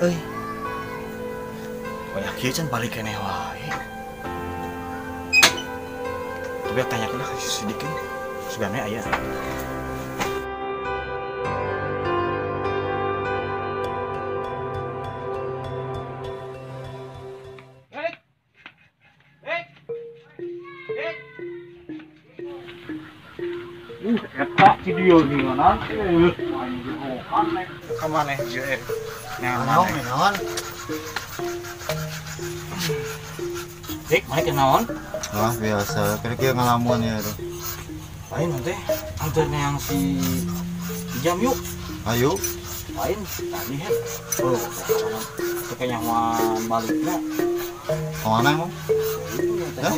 Euy. Banyak kieu can balik keneh wae. Tapi tanyakeun lah ka si Sidik kan. Sugana aya. Eta si dia gimana? Ka maneh ieu eh? Naon, naon? Dik, maneh teh naon? Wah, biasa. Kira-kira ngalamun ya itu. Lain teh, anteur yang si Ijam yuk. Ayo. Lain tadi het. Oh, teh kanyahoan balikna. Kemana emang? Hah?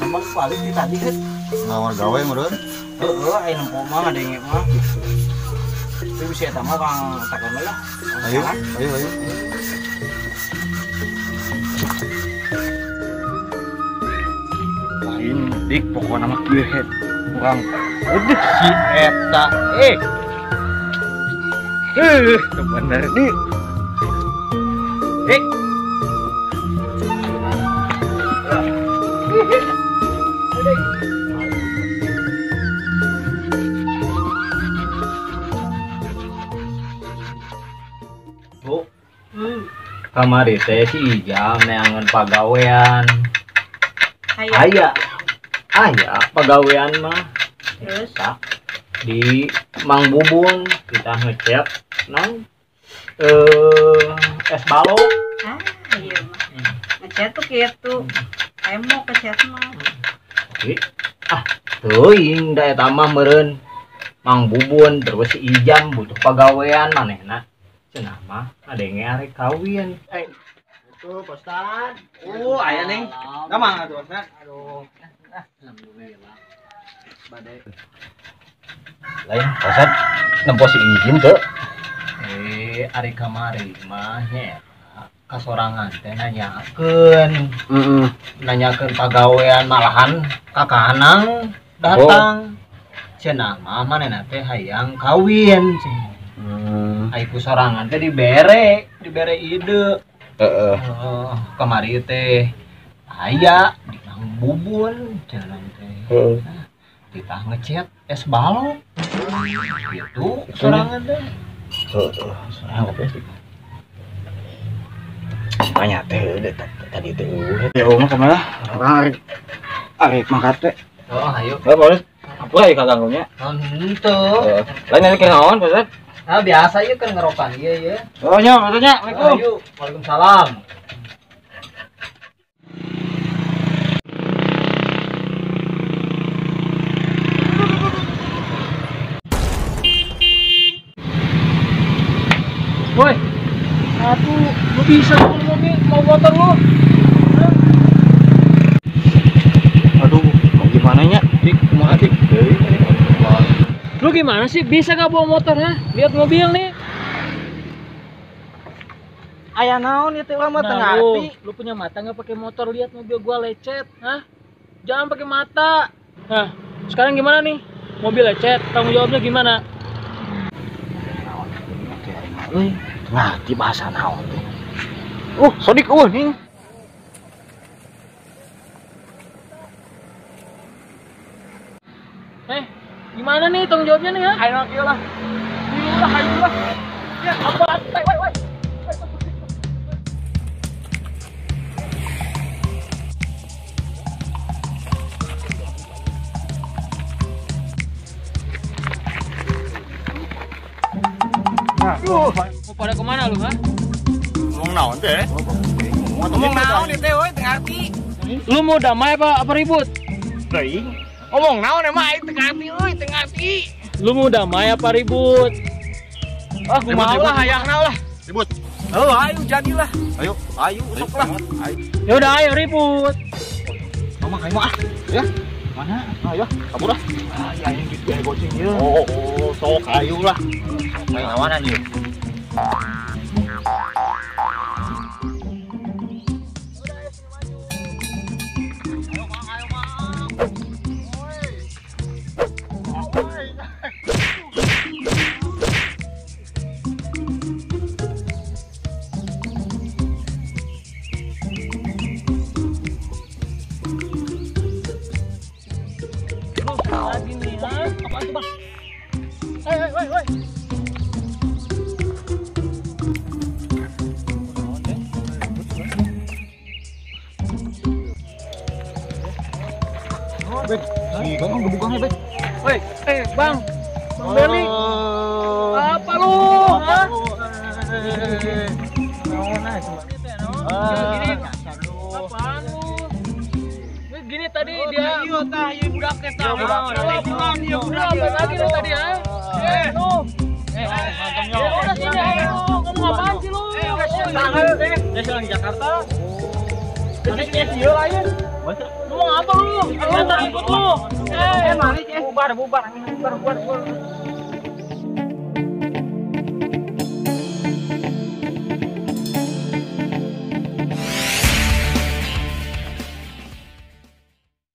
Emang balik di tadi het. Ngawar gawe meureun? Heeh, aya nempo mah ngadenge mah gitu. Tapi bisa eta mah Kang takeun lah. Ayo, ayo, ayo. Lain dik pokokna mah kieu het. Urang udah si eta eh. Teu bener dik. Dik. Bu, kamari teh si Ijam neangan pagawean. Aya. Aya pagawean mah. Terus Tak, di Mang Bubun kita ngecek nang es balok. Ah, iya mah. Ngechat tuh kitu. Emo kechat mah. Oke. Ah, teuing da eta mah meureun Mang Bubun terus si Ijam butuh pagawean manehna. Cenah mah ngadenge arek kawin. Eh, itu Pak Ustad. Oh, aya ning. Kamana tuh, Ustad? Aduh. Alhamdulillah. Bade. Lain, Pak Ustad, nempo si Ijim teu? Eh, ari kamari mah nya kasorangan teh nanyakeun. Heeh. Nanyakeun pagawean malahan kakanang datang. Cenah mah manehna teh hayang kawin cenah. Hmm. Ai ku sorangan teh dibere, dibere ide. Heeh. Kamari teh aya di Mang Bubun cenah teh. Heeh. Titah ngechat es balok. Gitu sorangan teh. Heeh, sorangan ngopi sih. Banyak teh udah tadi teh eueuh. Ya mah kumaha? Urang arek arek mangkat teh. Oh, ayo. Enggak boleh. Ampura ya kaganggunya. Henteu. Lain ari keur naon, Pak Ustad? Nah, biasa ieu kan ngerokan ieu ya. Oh nya, maksudnya. Assalamualaikum. Ayo, waalaikumsalam. Woi. Aduh, lu bisa tuh mobil mau motor lu. Hah? Aduh, mau gimana nya? Dik, kumaha dik? Lu gimana sih? Bisa gak bawa motor, ha? Lihat mobil nih. Aya naon ieu teh urang mah teu Nah, ngarti. lu punya mata nggak pakai motor? Lihat mobil gua lecet, hah? Jangan pakai mata. Nah, sekarang gimana nih? Mobil lecet, tanggung jawabnya gimana? Euy, teu ngarti bahasa naon teh. Sodik eueuh ning. Eh, gimana nih tanggung jawabnya nih, ha? Ayo kieu lah. Ieu lah, ayo lah. Ya, apa? Woi, woi. Nah, Mau pada kemana lu, ha? Ngomong naon teh? Ngomong naon ieu teh euy, teu ngarti. Lu mau damai apa apa ribut? Teuing. Ngomong naon emang aing teu ngarti euy, teu ngarti. Lu mau damai apa ribut? Ah, kumaha lah hayangna lah. Ribut. Oh, ayo jadilah. Ayo. Ayo sok lah. Ayo. Ya udah ayo ribut. Mama kayak ah. Ya. Mana? Ayo, kabur ah. Ah, ya yang gitu ya goceng ieu. Oh, sok ayo lah. Main lawanan ieu. Lagi nih, ha? Apaan tuh, Bang? Hei, hei, hei, hei. Bet, si Bang gebukangnya, Bet. Woi, Bang. Bang Beli. Apa lu? Hah? Apaan lu? Gini tadi dia. Iya tah, ieu budak teh tah. Ieu budak lagi lu tadi, ha? Lu. Ya udah sini ayo. Ngomong apaan sih lu? Dia sedang di Jakarta. Mana sih ieu lain? Ngomong apa lu? Lu tak ikut lu. Mari bubar, bubar, bubar, bubar.